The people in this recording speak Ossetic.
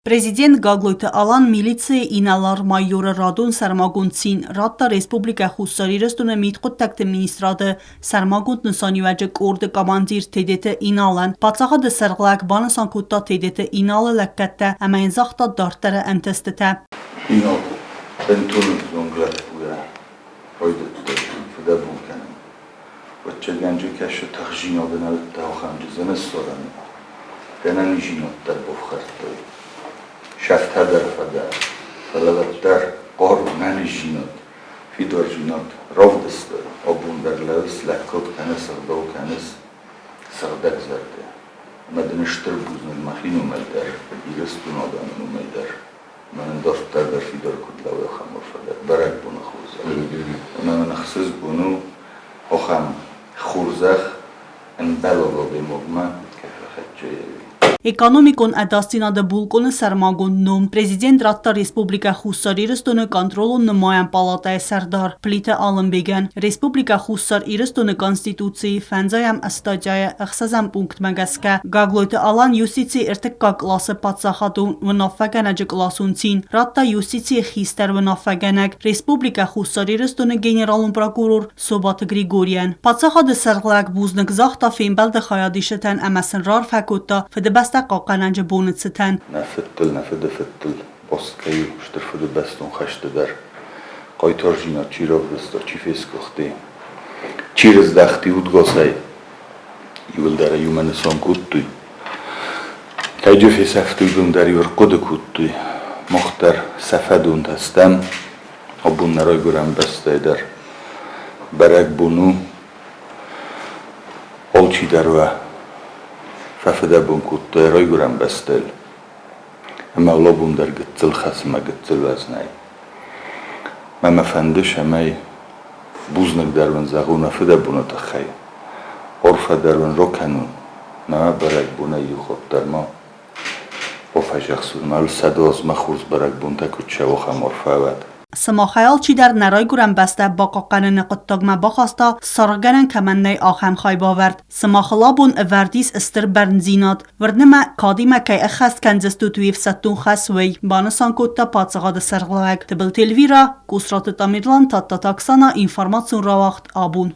Президент Гаглойты Алан милицийы инӕлар-майоры радон сӕрмагонд цин радта Республикӕ Хуссар Ирыстоны Мидхъуыддӕгты министрады сӕрмагонд нысаниуӕджы къорды командир Тедеты Иналӕн. Паддзахады сӕргълӕг банысан кодта Тедеты Иналы лӕггӕдтӕ ӕмӕ йын загъта дарддӕры ӕнтыстытӕ. Инал бынтон ӕвзонг лӕппуйӕ райдыдта фыдӕбон кӕнын. Ӕвӕццӕгӕнджы кӕсы тыхджинады нӕ уыдта ахӕмджы зыныссарӕны, гӕнӕнизинад дӕр бафхӕрдтой. Сӕфтӕ дӕр фӕдӕ, фӕлӕ уӕддӕр хъару, нӕниздзинад, фидардзинад равдыстой. Абон дӕр лӕууыс, лӕггад кӕныс, ӕгъдау кӕныс сыгъдӕгзӕрдӕ. Ӕмӕ дын стыр бузныг мӕхи номӕй дӕр, Ирыстоны адӕмы номӕй дӕр. Мӕнӕн дарддӕр дӕр фидар куыд лӕууа ахӕм арфӕ дӕр бӕрӕгбоны хорзӕх. Ӕмӕ мын ӕхсызгон у ахӕм хорзӕх ӕмбӕлон адӕймагмӕ кӕй фӕхӕццӕ ӕви. Экономикон ӕдасдзинады булкъоны сӕрмагонд ном президент радта Республикӕ Хуссар Ирыстоны контролон-нымайӕн палатӕйы сӕрдар Плиты Алымбегӕн. Республикӕ Хуссар Ирыстоны Конституцийы фӕндзайӕм статьяйы ӕхсӕзӕм пунктмӕ гӕсгӕ Гаглойты Алан юстицийы ӕртыккаг къласы паддзахадон уынаффӕгӕнӕджы къласон цин радта юстицийы хистӕр уынаффӕгӕнӕг Республикӕ Хуссар Ирыстоны генералон прокурор Собаты Григорийӕн. Паддзахады сӕргълӕг бузныг загъта фембӕлды хайадисджытӕн ӕмӕ сын раарфӕ кодта Фыдыбӕстӕ хъахъхъӕнӕджы боны цытӕн. Нӕ фыдтыл, нӕ фыдыфыдтыл баст кӕй у Стыр Фыдыбӕстон хӕсты дӕр хъайтардзинад чи равдыста, чи фесгуыхти, чи рыздӕхти удгасӕй, иуылдӕр иумӕ нысан кодтой. Кӕйджы фесӕфтой, уыдон дӕр иу ӕрхъуыды кодтой. Мах дӕр сӕ фӕдонтӕ стӕм. Абон нӕ райгуырӕн бӕстӕйы дӕр бӕрӕгбон у. Алчидӕр уӕ фӕфыдӕбон кодта йӕ райгуырӕн бӕстӕйыл. Ӕмӕ алыбон дӕр гыццыл хӕс ӕмӕ гыццыл уӕз нӕй. Мӕ мӕ фӕнды, цӕмӕй бузныг дӕр уын зӕгъон мӕ фыдӕбоны тыххӕй, арфӕ дӕр уын ракӕнон, мӕ бӕрӕгбонӕй иу хатт дӕр ма бафӕдзӕхсон, мӕ 100 азмӕ хорз бӕрӕгбонтӕ куыд цӕуы, ахӕм арфӕ уӕд. Сымахӕй алчидӕр нӕ райгуырӕн бӕстӕ бахъахъхъӕныны хъуыддагмӕ бахаста, саргъгӕнӕн кӕмӕн нӕй, ахӕм хайбавӕрд. Сымахыл абон ӕвӕрд ис стыр бӕрндзинад. Уырны мӕ, кадимӕ кӕй ӕххӕст кӕндзыстут уе фсӕддон хӕс, уый, банысан кодта паддзахады сӕргълӕууӕг Тыбылты Эльвира, Къусраты Тамерлан, Тадтаты Оксана, информацион рауагъд абон.